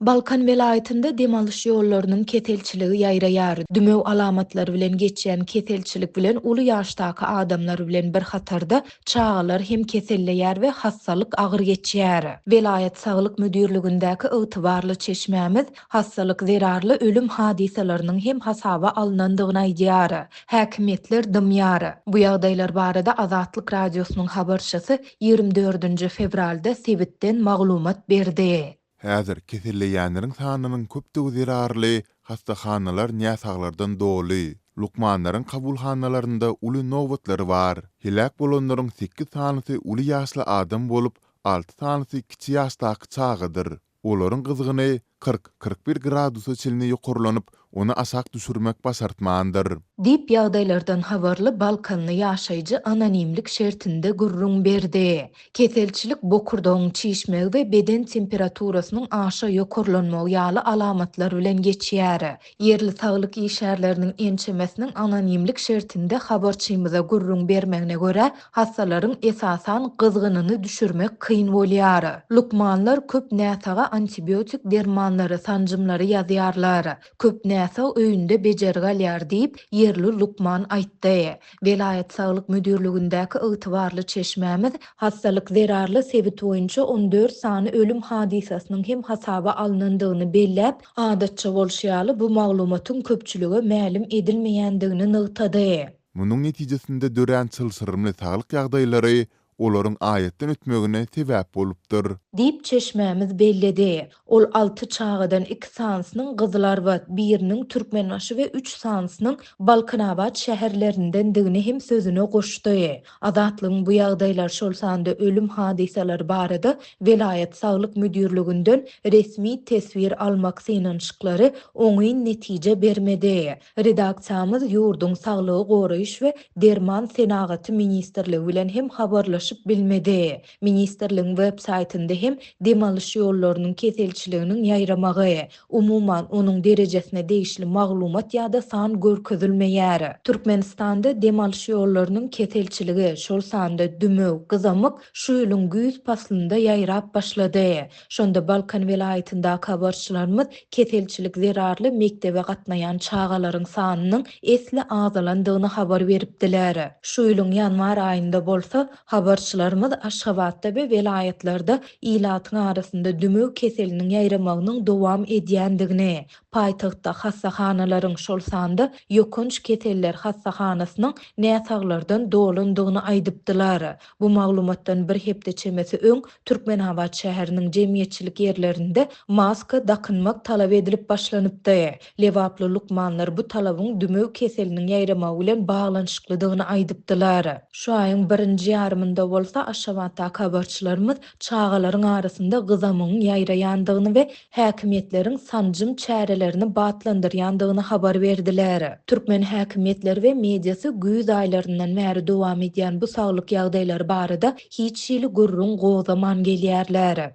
Balkan welaýatynda dem alyş ýollarynyň keselçiligi ýaýraýar. Dümew alamatlary bilen geçýän keselçilik bilen uly ýaşdaky adamlar bilen bir hatarda çagalar hem keselleýär we hassalyk agyr geçýär. Welaýat saglyk müdirligindäki ygtybarly çeşmämiz hassalyk zerarly ölüm hadysalarynyň hem hasaba alnandygyny aýdýar. Häkimiýetler dymýar. Bu ýagdaýlar barada Azatlyk Radiosynyň habarçysy 24 fewralda sebitden maglumat berdi. Häzir keselleýänleriň sanynyň köpdügi zerarly hassahanalar näsaglardan doly. Lukmanlaryň kabulhanalarynda uly nobatlar bar. Heläk bolanlaryň sekiz sanysy uly ýaşly adam bolup, alty sanysy kiçi ýaşdaky çagadyr. Olaryň gyzgyny 40, 41 gradusa çenli ýokarlanyp, ony aşak düşürmek başartmandyr. Diýip, ýagdaýlardan habarly balkanly ýaşaýjy anonimlik şertinde gürrüň berdi. Keselçilik bokurdagyň çişmegi we beden temperaturasynyň aşa ýokarlanmagy ýaly alamatlar bilen geçýär. Ýerli saglyk işgärleriniň ençemesiniň anonimlik şertinde habarçymyza gürrüň bermegine görä, hassalaryň esasan gyzgynyny düşürmek kyn bolýar. Lukmanlar köp näsaga antibiotik dermanlary, sanjymlary ýazýarlar. Köp näsag öýünde bejergi alýar diýip, ýerli lukman aýtdy. Welaýat saglyk müdirligindäki ygtybarly çeşmämiz hassalyk zerarly sebit boýunça 14 sany ölüm hadysasynyň hem hasaba alnandygyny belläp, adatça bolşy ýaly bu maglumatyň köpçülige mälim edilmeýändigini nygtady. Munuň netijesinde dörän çylşyrymly saglyk ýagdaýlary olaryň aýatdan ötmegine sebäp bolupdyr. Diýip, çeşmämiz belledi. Ol alty çagadan iki sanysynyň Gyzylarbat, biriniň Türkmenbaşy we üç sanysynyň Balkanabat şäherlerindendigini hem sözüne goşdy. Azatlygyň bu ýagdaýlar, şol sanda ölüm hadysalary barada welaýat saglyk müdirliginden resmi teswir almak synanyşyklary oňyn netije bermedi. Redaksiýamyz ýurduň Saglygy goraýyş we derman senagaty ministrligi bilen hem habarlaşyp bilmedi. Ministrligiň web saýtynda hem dem alyş ýollarynyň keselçiliginiň ýaýramagy, umuman, onuň derejesine degişli maglumat ýa-da san görkezilmeýär. Türkmenistanda dem alyş ýollarynyň keselçiligi, şol sanda dümew, gyzamyk şu ýylyň güýz paslynda ýaýrap başlady. Şonda Balkan welaýatyndaky habarçylarymyz keselçilik zerarly mekdebe gatnaýan çagalaryň sanynyň esli azalandygyny habar beripdiler. Şu ýylyň ýanwar aýynda bolsa, habarçylarymyz Aşgabatda we welaýatlarda ilatyň arasynda dümew keseliniň ýaýramagynyň dowam edýändigini, paýtagtda hassahanalaryň, şol sanda ýokanç keseller hassahanasynyň näsaglardan dolandygyny aýdypdylar. Bu maglumatdan bir hepde çemesi öň Türkmenabat şäheriniň jemgyýetçilik ýerlerinde maska dakynmak talap edilip başlanypdy. Lebaply lukmanlar bu talabyň dümew keseliniň ýaýramagy bilen baglanyşyklydygyny aýdypdylar. Şu aýyň birinji ýarymynda bolsa Aşgabatdaky habarçylarymyz çagalaryň arasynda gyzamygyň ýaýraýandygyny we häkimiýetleriň sanjym çärelerini batlandyrýandygyny habar berdiler. Türkmen häkimiýetleri we mediasy güýz aýlaryndan bäri dowam edýän bu saglyk ýagdaýlary barada hiç hili gürrüň gozgaman gelýärler.